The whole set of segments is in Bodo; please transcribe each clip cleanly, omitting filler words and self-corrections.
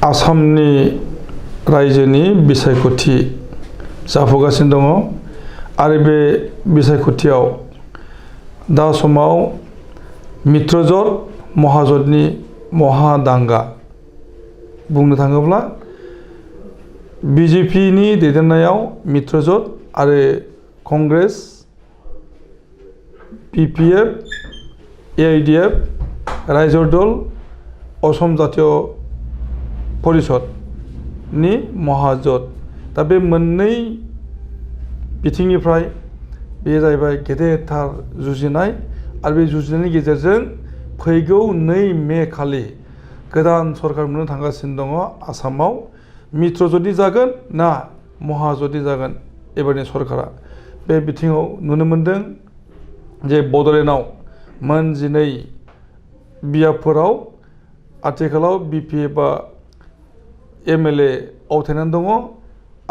आसामनि रायजोनि बिसायख'थि जाफुगासिनो दङ आरो बे बिसायख'थियाव दा समाव मित्रजोट महाजोटनि महादांगा बुंनो थाङोब्ला बिजेपिनि दैदेननायाव मित्रजोट आरो कंग्रेस पिपिएफ एआइडिएफ रायजो दल असम जातीय परिषदनि महाजोट दा बे मोननै बिथिंनिफ्राय बे जाहैबाय गेदेरथार जुजिनाय आरो बे जुजिनायनि गेजेरजों फैगौ 2 मे खालि गोदान सरकार मोननो थांगासिनो दङ आसामाव मित्रजोटनि जागोन ना महाजोटनि जागोन एबारनि सरकारा बे बिथिङाव नुनो मोनदों जे बड'लेण्डआव मोन 12 बियाबफोराव आथिखालाव बिपिएफ बा एमएलए आवथायनानै दङ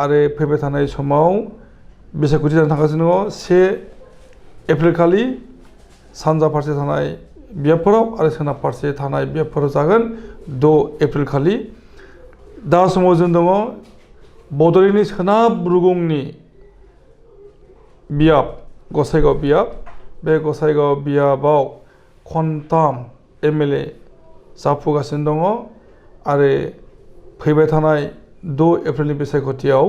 आरो फैबाय थानाय समाव बिसायख'थि जानो थांगासिनो दङ 1 एप्रिल खालि सानजा फारसे थानाय बियाबफोराव आरो सोनाब फारसे थानाय बियाबफोराव जागोन 6 एप्रिल खालि दा समाव जों दङ बड'लेण्डनि सोनाब रुगुंनि बियाब गसाइगाव बियाब बे गसाइगाव बियाबाव खनथाम एमएलए जाफुगासिनो दङ आरो फैबाय थानाय 6 एप्रिलनि बिसायख'थियाव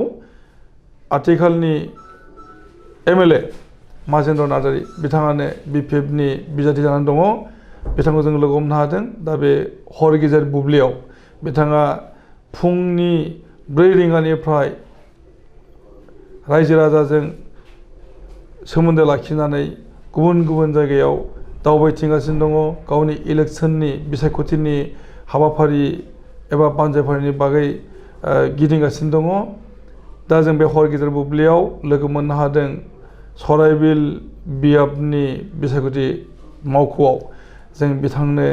आथिखालनि एमएलए माजेन्द्र नार्जारि बिथाङानो बिपिएफनि बिजाथि जानानै दङ बिथांखौ जों लोगो हमनो हादों दा बे हर गेजेर बुब्लियाव बिथाङा फुंनि 4 रिंगानिफ्राय रायजो राजाजों सोमोन्दो लाखिनानै गुबुन गुबुन जायगायाव दावबायथिंगासिनो दङ गावनि इलेक्सननि बिसायख'थिनि हाबाफारि एबा बानजायफारिनि बागै गिदिंगासिनो दङ दा जों बे हर गेजेर बुब्लियाव लोगो मोननो हादों सराइबिल बियाबनि बिसायख'थि मावख'आव जों बिथांनो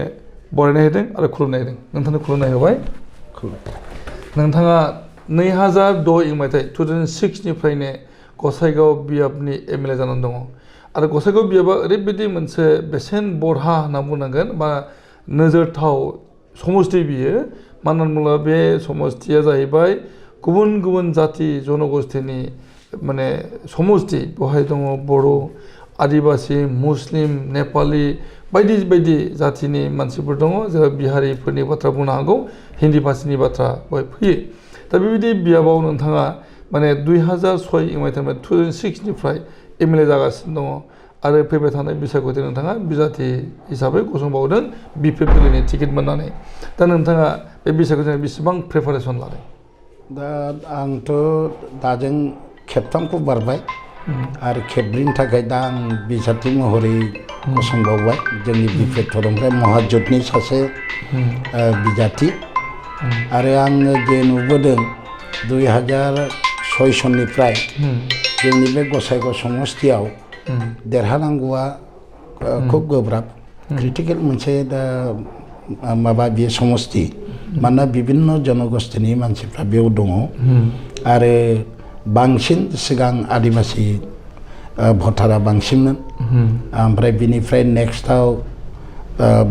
बरायनाय होदों आरो खुलुमनाय होदों नोंथांनो खुलुमनाय होबाय नोंथाङा 2006 मायथाइ 2006 निफ्रायनो गसाइगाव बियाबनि एमएलए जानानै दङ आरो गसाइगाव बियाबा ओरैबायदि मोनसे बेसेन बरहा होनना बुंनांगोन बा नोजोरथाव समस्ति बियो मानो होनोब्ला बे समस्तिया जाहैबाय गुबुन गुबुन जाति जनगोष्ठीनि माने समस्ति बेवहाय दङ बर' आदिबासि मुस्लिम नेपालि बायदि बायदि जातिनि मानसिफोर दङ जेराव बिहारिफोरनि बाथ्रा बुंनो हागौ हिन्दी भाषीनि बाथ्रा बेवहाय फैयो दा बेबायदि बियाबाव नोंथाङा माने 2006 मायथाइनिफ्राय 2006 निफ्राय एमएलए जागासिनो दङ आरो फैबाय थानाय बिसायख'थि नोंथाङा बिजाथि हिसाबै गसंबावदों बिपिएफ दलनि टिकेट मोननानै दा नोंथाङा बे बिसायख'थिनि बेसेबां प्रिपारेसन लादों दा आंथ' दाजों खेबथामखौ बारबाय आरो खेबब्रैनि थाखाय दा आं बिजाथि महरै गसंबावबाय जोंनि बिपिएफ थरनिफ्राय महाजोटनि सासे बिजाथि आरो आङो जे नुबोदों 2006 सननिफ्राय जोंनि बे गसाइगाव समस्तियाव देरहानांगौआ खुब गोब्राब क्रिटिकेल मोनसे दा माबा बे समस्ति मानोना बिभिन्न जनगोष्ठीनि मानसिफ्रा बेयाव दङ आरो बांसिन सिगां आदिबासि भटारा बांसिनमोन ओमफ्राय बिनिफ्राय नेक्स्टआव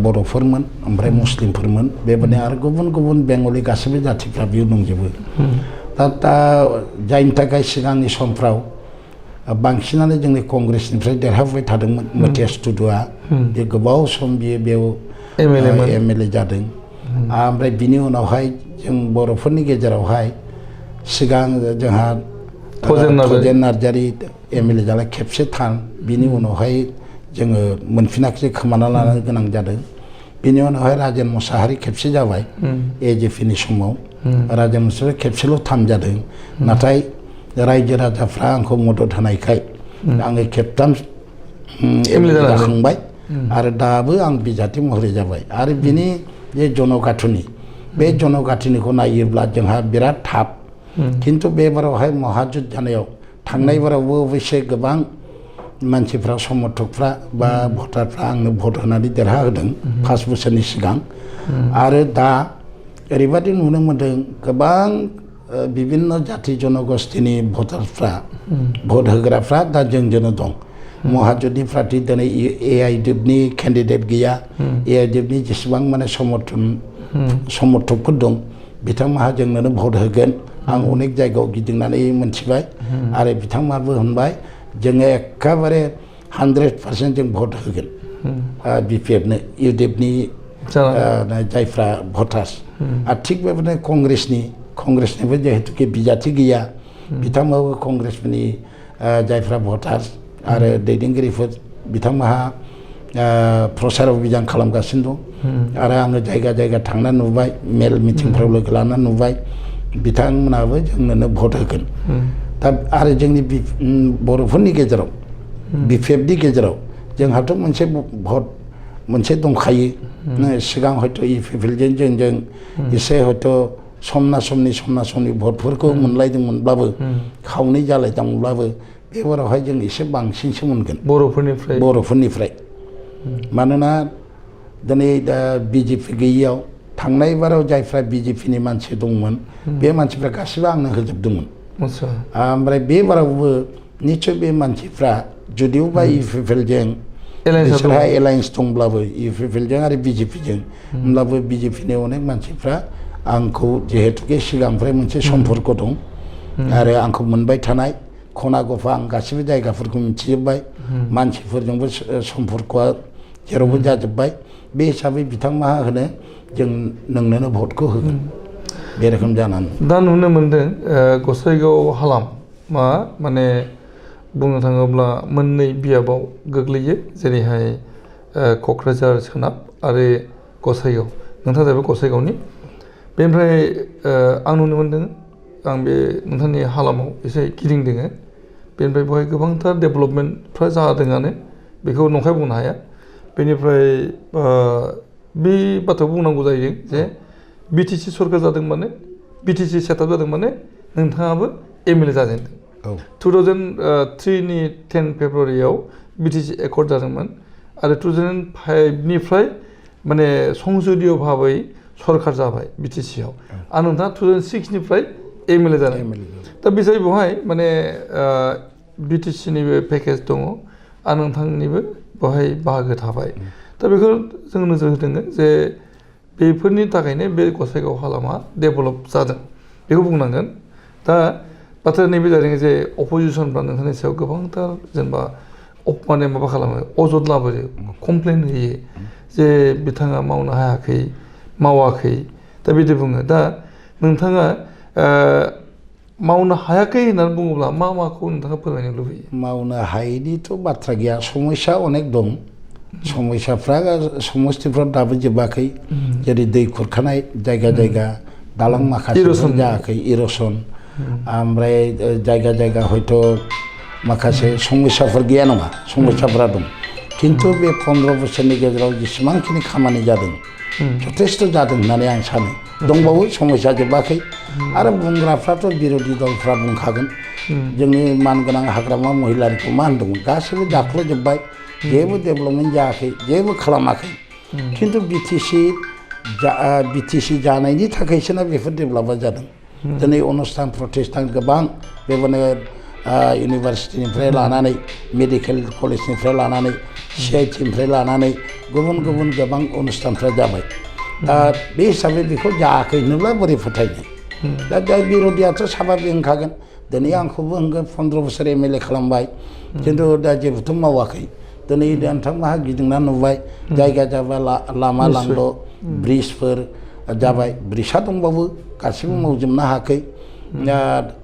बर'फोरमोन ओमफ्राय मुस्लिमफोरमोन बेबायदि आरो गुबुन गुबुन बेंगलि गासैबो जातिफ्रा बेयाव दंजोबो दा जायनि थाखाय सिगांनि समफ्राव बांसिनानो जोंनि कंग्रेसनिफ्राय देरहाबोबाय थादोंमोन मतियास टुडुआ बे गोबाव सम बियो बेयाव एमएलए जादों ओमफ्राय बिनि उनावहाय जों बर'फोरनि गेजेरावहाय सिगां जोंहा थजेन नार्जारि एमएलए जालाय खेबसे थान बिनि उनावहाय जोङो मोनफिनाखिसै खोमाना लानो गोनां जादों बिनि उनावहाय राजेन मुसाहारि खेबसे जाबाय एजेपिनि समाव राजेन मुसाहारि खेबसेल' थाम जादों नाथाय रायजो राजाफ्रा आंखौ मदद होनायखाय आङो खेबथाम एमएलए जाखांबाय आरो दाबो आं बिजाथि महरै जाबाय आरो बिनि जे जनगाथुनि बे जनगाथुनिखौ नायोब्ला जोंहा बिराद थाब खिन्थु बे बारावहाय महाजुट जानायाव थांनाय बारावबो अबयसे गोबां मानसिफ्रा समर्थकफ्रा बा भटारफ्रा आंनो भट होनानै देरहाहोदों 5 बोसोरनि सिगां आरो दा ओरैबादि नुनो मोन्दों गोबां विभिन्न जाति जनगोष्ठीनि भटारफ्रा भट होग्राफ्रा दा जोंजोंनो दं महाजुटनि पार्टी दिनै एआइडिएफनि केन्डिडेट गैया एआइडिएफनि जेसेबां माने समर्थकफोर दं बिथांमोनहा जोंनो भट होगोन आं अनेक जायगायाव गिदिंनानै मोनथिबाय आरो बिथांमोनाबो होनबाय जोङो एखेबारे 100% जों भट होगोन BPF नो UDF-नि जायफ्रा भटार्स आरो थिग बेबायदिनो कंग्रेसनिबो जिहेतुके बिजाथि गैया बिथांमोनाबो कंग्रेसफोरनि जायफ्रा भटार्स आरो दैदेनगिरिफोर बिथांमोनहा प्रसार अभियान खालामगासिनो दं आरो आङो जायगा जायगा थांना नुबाय मेल मिटिंफ्राव लोगो लाना नुबाय बिथांमोनाबो जोंनो भट होगोन दा आरो जोंनि बर'फोरनि गेजेराव BPF-नि गेजेराव जोंहाथ' मोनसे भट मोनसे दंखायो सिगां हयथ' EPFL-जों जोंजों एसे हयथ' समना समनि भटफोरखौ मोनलायदोंमोनब्लाबो खावनै जालायदोंमोनब्लाबो बे बारावहाय जों एसे बांसिनसो मोनगोन बर'फोरनिफ्राय मानोना दिनै दा BJP गैयियाव थांनाय बाराव जायफ्रा BJP-नि मानसि दंमोन बे मानसिफ्रा गासिबो आंनो होजोबदोंमोन ओमफ्राय बे बारावबो निस्सय बे मानसिफ्रा जुदिवबा EPFL-जों बिसोरहा एलायन्स दंब्लाबो EPFL-जों आरो BJP-जों होमब्लाबो BJP-नि अनेक मानसिफ्रा आंखौ जिहेतुके सिगांनिफ्राय मोनसे सम्पर्क दं आरो आंखौ मोनबाय थानाय खना गफा आं गासिबो जायगाफोरखौ मिथिजोबबाय मानसिफोरजोंबो सम्पर्कआ जेरावबो जाजोबबाय बे हिसाबै बिथांमोनहा होनो जों नोंनो भटखौ होगोन बे रोखोम जानानै दा नुनो मोनदों गसाइगाव हालाम माने बुंनो थाङोब्ला मोननै बियाबाव गोग्लैयो जेरैहाय क'क्राझार सोनाब आरो गसाइगाव नोंथाङा जाहैबाय गसाइगावनि बेनिफ्राय आं नुनो मोनदों आं बे नोंथांनि हालामाव एसे गिदिंदों बेनिफ्राय बेवहाय गोबांथार डेभेलपमेन्टफ्रा जादोंआनो बेखौ नंखाय बुंनो हाया बेनिफ्राय बे बाथ्राखौ बुंनांगौ जायो जे BTC सरकार जादों माने BTC सेटआप जादों माने नोंथाङाबो MLA जाजेनदों 2003नि 10 फेब्रुवारियाव BTC एकर्ड जादोंमोन आरो 2005निफ्राय माने संसदीय भाबै सरकार जाबाय BTC-आव आरो नोंथाङा 2006निफ्राय MLA जादों दा बिसाय बेवहाय माने BTC-निबो पेकेज दङ आरो नोंथांनिबो बेवहाय बाहागो थाबाय दा बेखौ जों नोजोर होदों जे बेफोरनि थाखायनो बे गसाइगाव हालामा डेभेलप जादों बेखौ बुंनांगोन दा बाथ्राया नैबे जादों जे अपोजिसनफ्रा नोंथांनि सायाव गोबांथार जेनेबा माने माबा खालामो अजद लाबोयो कमप्लेन होयो जे बिथाङा मावनो हायाखै मावाखै दा बिदि बुङो दा नोंथाङा मावनो हायाखै होननानै बुङोब्ला माखौ नोंथाङा फोरमायनो लुबैयो मावनो हायैनिथ' बाथ्रा गैया समस्या अनेक दं समस्याफ्रा समस्थिफ्राव दाबो जोबाखै जेरै दै खुरखानाय जायगा दालां माखासे जायाखै इर'सन ओमफ्राय जायगा हयथ' माखासे समस्याफोर गैया नङा समस्याफोरा दं खिन्थु बे 15 बोसोरनि गेजेराव जेसेबांखिनि खामानि जादों जथेस्थ' जादों होननानै आं सानो दंबावो समस्या जोबाखै आरो बुंग्राफ्राथ' बिर'धि दलफ्रा बुंखागोन जोंनि मानगोनां हाग्रामा महिलारिखौ मा होनदोंमोन गासैबो जाख्ल'जोब्बाय जेबो डेभेलपमेन्ट जायाखै जेबो खालामाखै खिन्थु BTC जानायनि थाखायसोना बेफोर डेभेलपा जादों दिनै अनुस्थान प्रतिष्ठान गोबां बेबायदिनो इउनिभारसिटिनिफ्राय लानानै मेडिकेल कलेजनिफ्राय लानानै CIT-निफ्राय लानानै गुबुन गोबां अनुस्थानफ्रा जाबाय दा बे हिसाबै बेखौ जायाखै होनोब्ला बोरै फोथायनो दा बिर'धियाथ' साभाबिक होनखागोन दिनै आंखौबो होनगोन 15 बोसोर MLA खालामबाय खिन्थु दा जेबोथ' मावाखै दिनै नोंथांमोनहा गिदिंना नुबाय जायगा जाबाय लामा लांद' ब्रिजफोर जाबाय ब्रिजआ दंबाबो गासिबो मावजोबनो हायाखै दा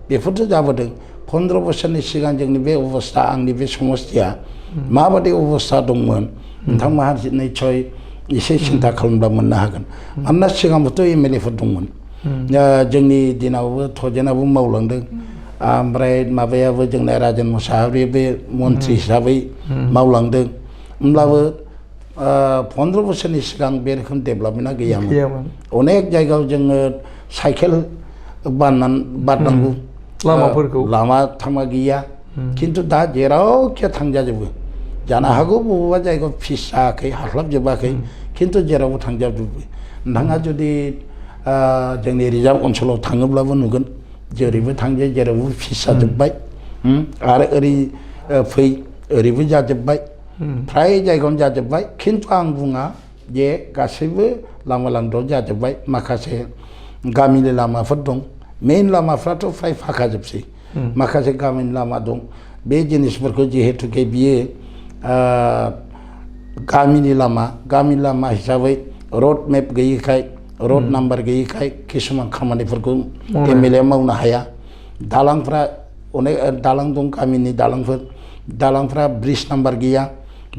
बेफोरथ' जाबोदों 15 बोसोरनि सिगां जोंनि बे अबस्था आंनि बे समस्थिया माबायदि अबस्था दंमोन नोंथांमोनहा निस्सय एसे सिन्था खालामब्ला मोननो हागोन मानोना सिगांबोथ' MLA-फोर दंमोन जोंनि दिनावबो थजेनाबो मावलांदों ओमफ्राय माबायाबो जोंना राजेन मुसाहारि बे मन्त्रि हिसाबै मावलांदों होमब्लाबो 15 बोसोरनि सिगां बे रोखोम डेभेलपमेन्टआ गैयामोन अनेक जायगायाव जोङो साइकेल बारनांगौ लामा थामा गैया खिन्थु दा जेरावखि थांजाजोबो जानो हागौ बबेबा जायगायाव फिस जायाखै हास्लाबजोबाखै खिन्थु जेरावबो थांजाजोबो नोंथाङा जुदि जोंनि रिजार्भ ओनसोलाव थाङोब्लाबो नुगोन जेरैबो थांजायो जेरावबो फिस जाजोब्बाय आरो ओरै फै ओरैबो जाजोब्बाय फ्राय जायगायावनो जाजोब्बाय खिन्थु आं बुङा जे गासैबो लामा लांदाव जाजोब्बाय माखासे गामिनि लामाफोर दं मेइन लामाफ्राथ' फ्राय फाखाजोबसै माखासे गामिनि लामा दं बे जिनिसफोरखौ जिहेतुके बियो गामिनि लामा हिसाबै रड मेप गैयैखाय रड नाम्बार गैयैखाय किसुमान खामानिफोरखौ MLA मावनो हाया दालांफ्रा अनेक दालां दं गामिनि दालांफ्रा ब्रिज नाम्बार गैया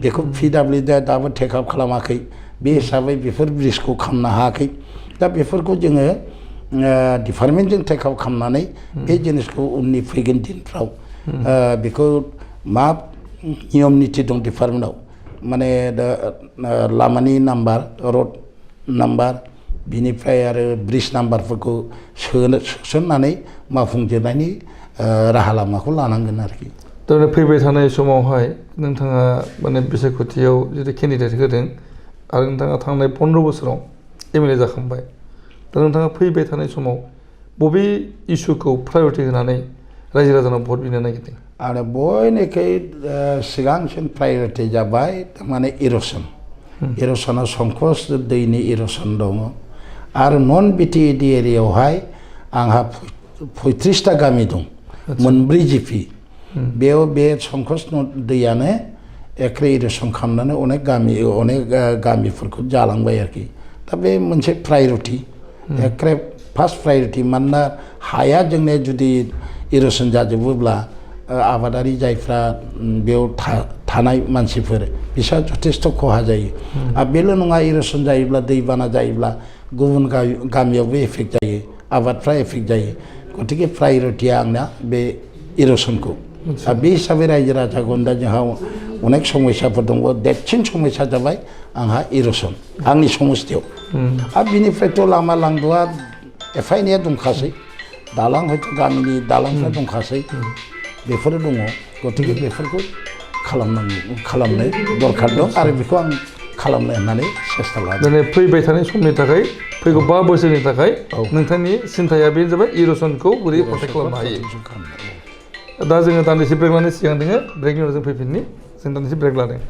बेखौ PWD दाबो टेकआप खालामाखै बे हिसाबै बेफोर ब्रिजखौ खालामनो हायाखै दा बेफोरखौ जोङो डिपार्टमेन्टजों टेकआप खालामनानै बे जिनिसखौ उननि फैगोन दिनफ्राव बेखौ मा नियम निति दं डिपार्टमेन्टआव माने लामानि नाम्बार रड नाम्बार बिनिफ्राय आरो ब्रिज नाम्बारफोरखौ सोसननानै मावफुंजोबनायनि राहा लामाखौ लानांगोन आरोखि दा फैबाय थानाय समावहाय नोंथाङा माने बिसायख'थियाव जुदि केन्डिडेट होदों आरो नोंथाङा थांनाय 15 बोसोराव MLA जाखांबाय दा नोंथाङा फैबाय थानाय समाव बबे इस्युखौ प्रायरिटि होनानै रायजो राजानाव भट बिनो नागिरदों आरो बयनिख्रुइ सिगांसिन प्रायरिटि जाबाय माने इर'सनाव संकस दैनि इर'सन दङ आरो नन BTED एरियायावहाय आंहा 35टा गामि दं 3 GP बेयाव बे संकस दैयानो एखे इर'सन खालामनानै अनेक गामिफोरखौ जालांबाय आरोखि दा बे मोनसे प्रायरिटि एखे फार्स्ट प्रायरिटि मानोना हाया जोंने जुदि इर'सन जाजोबोब्ला आबादारि जायफ्रा बेयाव थानाय मानसिफोर बिसोर जथेस्थ' खहा जायो आरो बेल' नङा इर'सन जायोब्ला दैबाना जायोब्ला गुबुन गामियावबो एफेक्ट जायो आबादफ्रा एफेक्ट जायो गतिके प्रायरिटिया आंना बे इर'सनखौ बे हिसाबै रायजो राजाखौ दा जोंहा अनेक समस्याफोर दङ देरसिन समस्या जाबाय आंहा इर'सन आंनि समस्थियाव आरो बिनिफ्रायथ' लामा लांद'आ एफा एनैया दंखासै दालां हयथ' गामिनि दालांफ्रा दंखासै बेफोरो दङ गतिके बेफोरखौ खालामनो दरखार दं आरो बेखौ आं खालामनो होननानै सेस्था लादों दिनै फैबाय थानाय समनि थाखाय फैगौ 5 बोसोरनि थाखाय नोंथांनि सिन्थाया बेनो जाबाय इर'सनखौ बोरै प्रटेक्ट खालामनो हायो दा जोङो दान्दिसे ब्रेक लानायनि सिगां दोङो ब्रेकनि उनाव जों फैफिननि जों दान्दिसे ब्रेक लादों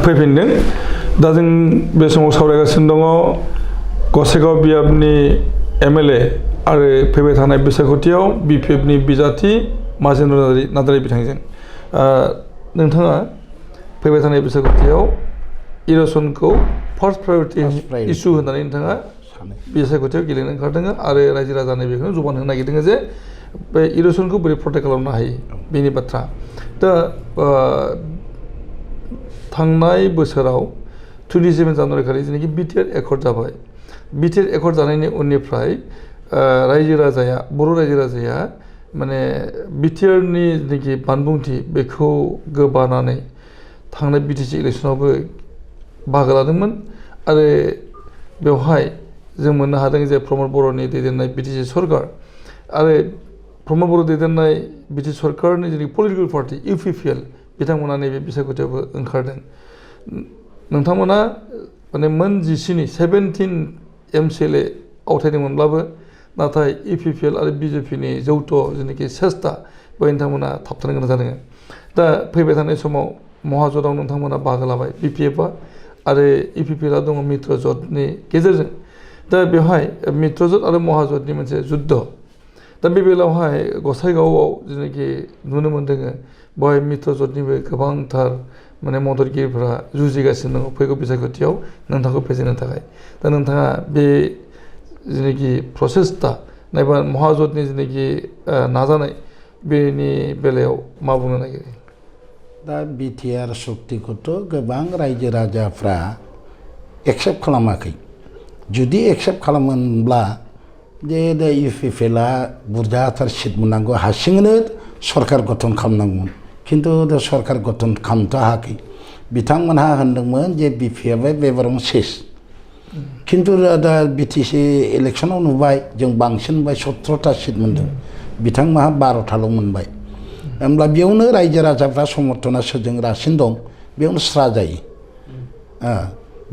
फैफिनदों दा जों बे समाव सावरायगासिनो दङ गसाइगाव बियाबनि MLA आरो फैबाय थानाय बिसायख'थियाव BPFनि बिजाथि माजेन्द्र नार्जारि बिथांजों नोंथाङा फैबाय थानाय बिसायख'थियाव इर'सनखौ फार्स्ट प्रायरिटि इस्यु होननानै नोंथाङा बिसायख'थियाव गेलेनो ओंखारदों आरो रायजो राजानो बेखौनो जबान होनो नागिरदों जे बे इर'सनखौ बोरै प्रटेक्ट खालामनो हायो बेनि बाथ्रा दा थांनाय बोसोराव 27 जानुवारि खालि जेनाखि BTR एकर्ड जाबाय BTR एकर्ड जानायनि उननिफ्राय रायजो राजाया बर' रायजो राजाया माने BTRनि जेनाखि बानबुंथि बेखौ गोबानानै थांनाय BTC इलेक्सनावबो बाहागो लादोंमोन आरो बेवहाय जों मोननो हादों जे प्रमद बर'नि दैदेननाय BTC सरकार आरो प्रमद बर' दैदेननाय BTC सरकारनि जेनाखि पलिटिकेल पार्टि UPPL बिथांमोना नैबे बिसायख'थियावबो ओंखारदों नोंथांमोना माने मोन 17 MCLA आवथायदोंमोनब्लाबो नाथाय UPPL आरो BJPनि जौथ' जेनाखि सेस्था बेवहाय नोंथांमोना थाबथानो गोनां जादों दा फैबाय थानाय समाव महाजोताव नोंथांमोना बाहागो लाबाय BPFआ आरो UPPLआ दङ मित्रजोतनि गेजेरजों दा बेवहाय मित्रजोत आरो महाजोतनि मोनसे जुद्ध दा बे बेलायावहाय गसाइगावआव जेनाखि नुनो मोनदों बेवहाय मित्रजोतनिबो गोबांथार माने मददगिरिफोरा जुजिगासिनो दङ फैगौ बिसायख'थियाव नोंथांखौ फेजेननो थाखाय दा नोंथाङा बे जेनाखि प्रसेसटा नायबा महाजोतनि जेनाखि नाजानाय बेनि बेलायाव मा बुंनो नागिरो? दा बिटिआर सक्तिखौथ' गोबां रायजो राजाफ्रा एक्सेप्ट खालामाखै। जुदि एक्सेप्ट खालामोनब्ला जे दा इउपिपिएलआ बुरजाथार सिट मोननांगौ, हारसिङैनो सरकार गठन खालामनांगौमोन, खिन्थु दा सरकार गठन खालामनो हायाखै। बिथांमोनहा होनदोंमोन जे बिपिएफआ बेबारावनो सेस, खिन्थु दा बिटिसि इलेक्सनाव नुबाय जों बांसिन मोनबाय, 17टा सिट मोनदों, बिथांमोनहा 12टाल' मोनबाय। होमब्ला बेयावनो रायजो राजाफ्रा समर्थना सोरजों रासिन दं बेयावनो स्रा जायो।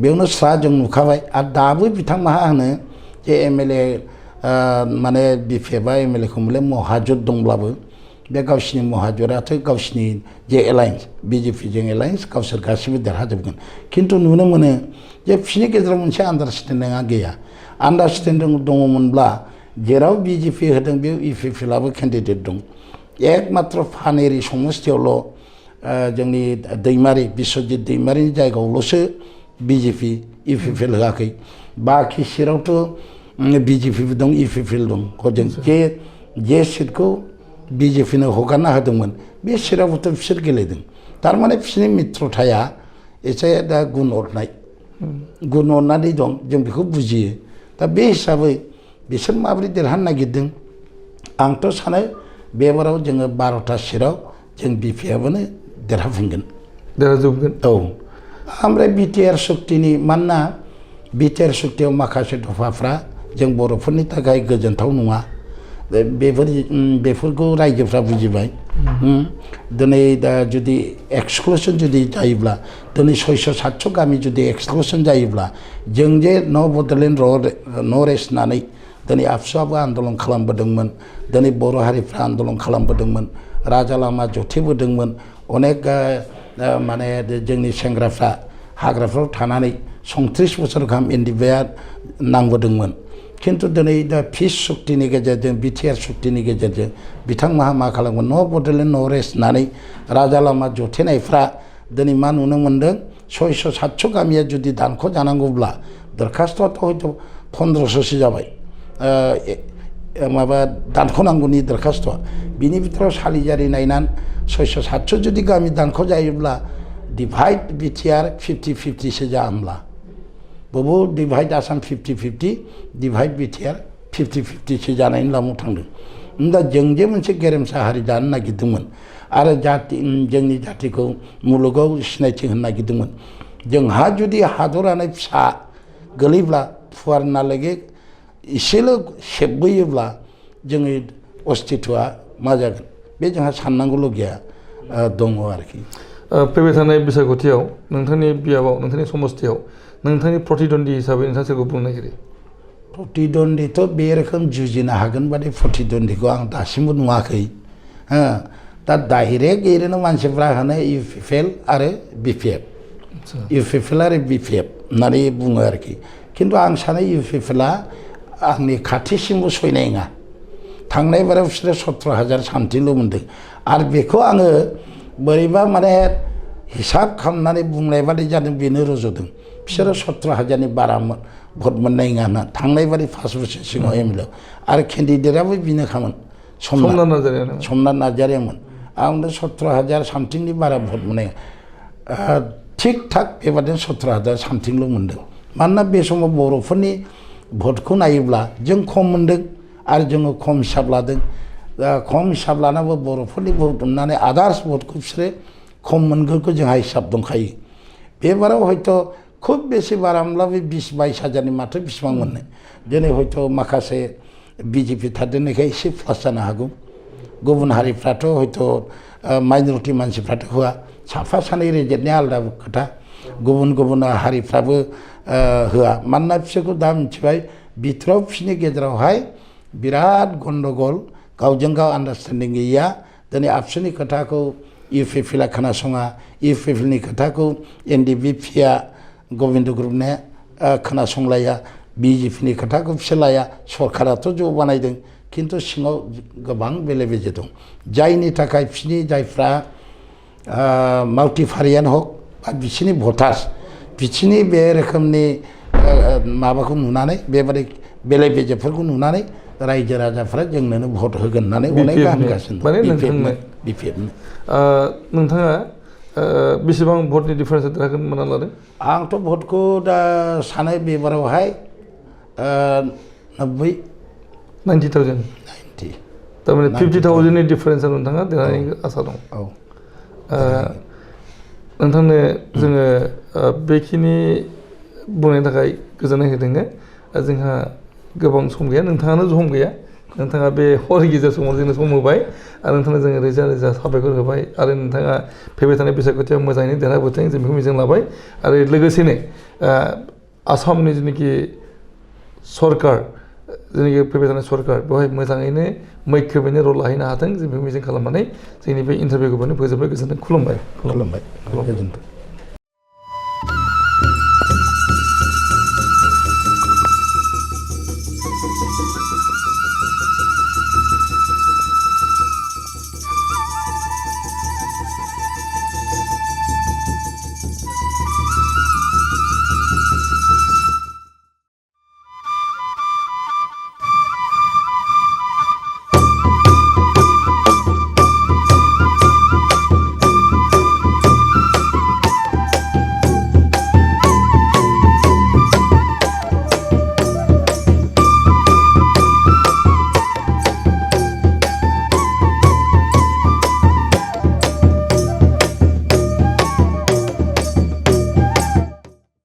बेयावनो स्रा जों नुखाबाय। आरो दाबो बिथांमोनहा होनो जे एमएलए माने बिपिएफआ एमएलएखौ मोनले महाजुत दंब्लाबो बे गावसिनि महाजुराथ' गावसिनि जे एलायन्स बिजेपिजों एलायन्स गावसोर गासिबो देरहाजोबगोन। खिन्थु नुनो मोनो जे बिसोरनि गेजेराव मोनसे आन्डारस्टेन्डिंआ गैया। आन्डारस्टेन्डिं दङमोनब्ला जेराव बिजेपि होदों बेयाव इउपिपिएलआबो केन्डिडेट दं। एकमात्र फानेरि समस्तियावल' जोंनि दैमारि बिश्वजित दैमारिनि जायगायावल'सो बिजेपि इउपिपिएल होआखै। बाखि सिटआवथ' बिजेपिबो दं इउपिपिएल दं। हजों जे सिटखौ बिजेपिनो हगारना होदोंमोन बे सिटआवबोथ' बिसोर गेलेदों। थारमाने बिसोरनि मित्रथाया एसे दा गुन अरनानै दं, जों बेखौ बुजियो। दा बे हिसाबै बिसोर माबोरै देरहानो नागिरदों, आंथ' सानो बेबाराव जोङो 12टा सिटआव जों बिपिएफआनो देरहाफिनगोन, देरहाजोबगोन। औ। ओमफ्राय बिटिआर सक्तिनि, मानोना बिटिआर सक्तियाव माखासे दफाफ्रा जों बर'फोरनि थाखाय गोजोनथाव नङा। बेफोरखौ रायजोफ्रा बुजिबाय। दिनै दा जुदि एक्सक्लुसन जुदि जायोब्ला, दिनै 600-700 गामि जुदि एक्सक्लुसन जायोब्ला, जों जे न' बड'लेण्ड न' रेस्ट होननानै दिनै आबसुआबो आन्दलन खालामबोदोंमोन, दिनै बर' हारिफ्रा आन्दलन खालामबोदोंमोन, राजा लामा जथेबोदोंमोन, अनेक माने जोंनि सेंग्राफ्रा हाग्राफ्राव थानानै 37 बोसोर गाहाम एनडिएफबिआ नांबोदोंमोन। खिन्थु दिनै दा पिस सक्तिनि गेजेरजों बिटिआर सक्तिनि गेजेरजों बिथांमोनहा मा खालामगोन, न' बड'लेण्ड न' रेस्ट होननानै राजा लामा जथेनायफ्रा दिनै मा नुनो मोन्दों, 600-700 गामिया जुदि दानख' जानांगौब्ला दरखास्तआथ' हयथ' 1500सो जाबाय माबा दानख'नांगौनि दरखास्तआ। बिनि बिथोराव सालिजारि नायनानै 600-700 जुदि गामि दानख' जायोब्ला डिभाइड बिटिआर 50-50सो जाहोमब्ला, बबाव डिभाइड आसाम 50-50, डिभाइड बिटिआर 50-50सो जानायनि लामायाव थांदों। दा जों जे मोनसे गेरेमसा हारि जानो नागिरदोंमोन आरो जोंनि जातिखौ मुलुगाव सिनायथि होनो नागिरदोंमोन, जोंहा जुदि हादरानो फिसा गोलैब्ला फुवारनालागै एसेल' सेबबोयोब्ला जोंनि अस्तित्वआ मा जागोन, बे जोंहा साननांगौल' गैया दङ आरोखि। फैबाय थानाय बिसायख'थियाव नोंथांनि बियाबाव, नोंथांनि समस्तियाव नोंथांनि प्रतिद्वन्दी हिसाबै नोंथाङा सोरखौ बुंनो नागिरो? प्रतिद्वन्दिथ' बे रोखोम जुजिनो हागोन बादि प्रतिद्वन्दिखौ आं दासिमबो नुवाखै। दा डाइरेक्ट ओरैनो मानसिफ्रा होनो इउपिपिएल आरो बिपिएफ, इउपिपिएल आरो बिपिएफ होननानै बुङो आरोखि। खिन्थु आं सानो इउपिपिएलआ आंनि खाथिसिमबो सहैनाय नङा। थांनाय बाराव बिसोरो 17,000 सामथिंल' मोनदों। आरो बेखौ आङो बोरैबा माने हिसाब खालामनानै बुंनाय बादि जादों, बेनो रज'दों। बिसोरो 17,000नि बारा भट मोननाय नङा होनना थांनाय बादि 5 बोसोर सिगाङाव एमएलए आरो केन्डिडेटआबो बिनोखामोन, समनाथ नार्जारियामोन। आं 17,000 सामथिंनि बारा भट मोननाय थिग थाक बेबादिनो 17,000 सामथिंल' मोनदों। मानोना बे समाव बर'फोरनि भटखौ नायोब्ला जों खम मोनदों आरो जोङो खम हिसाब लादों। खम हिसाब लानाबो बर'फोरनि भट मोननानै आदार्स भटखौ बिसोरो खम मोनगोनखौ जोंहा हिसाब दंखायो। बेबाराव हयथ' खुब बेसे बारा मोनब्लाबो 20-22 हाजारनि माथो बेसेबां मोननो। दिनै हयथ' माखासे बिजेपि थादेरनायखाय एसे प्लास जानो हागौ। गुबुन हारिफ्राथ' हयथ' माइनरिटि मानसिफ्राथ' होआ, साफा सानै रेजेक्टनि आलादा खोथा। गुबुन हारिफ्राबो होआ, मानोना बिसोरखौ दा मिथिबाय बिथोराव बिसोरनि गेजेरावहाय बिराद गन्दगल, गावजों गाव आन्डारस्टेन्डिं गैया। दिनै आबसुनि खोथाखौ इउपिपिएलआ खोनासङा, इउपिपिएलनि खोथाखौ एनडिएफबिआ गबिन्द ग्रुपने खोनासंलाया, बिजेपिनि खोथाखौ बिसोर लाया। सरकाराथ' ज' बानायदों, खिन्थु सिङाव गोबां बेले बेजे दं। जायनि थाखाय बिसोरनि जायफ्रा माल्टिपारियान हक बा बिसोरनि भटार्स, बिसोरनि बे रोखोमनि माबाखौ नुनानै, बेबादि बेले बेजेफोरखौ नुनानै रायजो राजाफ्रा जोंनो भट होगोन होननानै अनेक होनगासिनो माने दं नोंथांनो नोंथाङा बेसेबां भटनि डिफारेन्स देरहागोन मोनना लादों आंथ' भटखौ दा सानै बेबारावहाय 90 90,000 थारमाने 50,000नि डिफारेन्सआव नोंथाङा देरहानायनि आसा दं औ नोंथांनो जोङो बेखिनि बुंनायनि थाखाय गोजोननाय होदों जोंहा गोबां सम गैया नोंथाङानो सम गैया नोंथाङा बे हर गेजेर समाव जोंनो सम होबाय आरो नोंथांनो जोङो रोजा रोजा साबायखर होबाय आरो नोंथाङा फैबाय थानाय बिसायख'थियाव मोजाङैनो देरहाबोथों जों बेखौ मिजिं लाबाय आरो लोगोसेनो आसामनि जेनाखि सरकार जेनाखि फैबाय थानाय सरकार बेवहाय मोजाङैनो मैखोमैनो रल लाहैनो हाथों जों बेखौ मिजिं खालामनानै जोंनि बे इन्टारभिउखौ फोजोबबाय गोजोनथों खुलुमबाय गोजोन्थों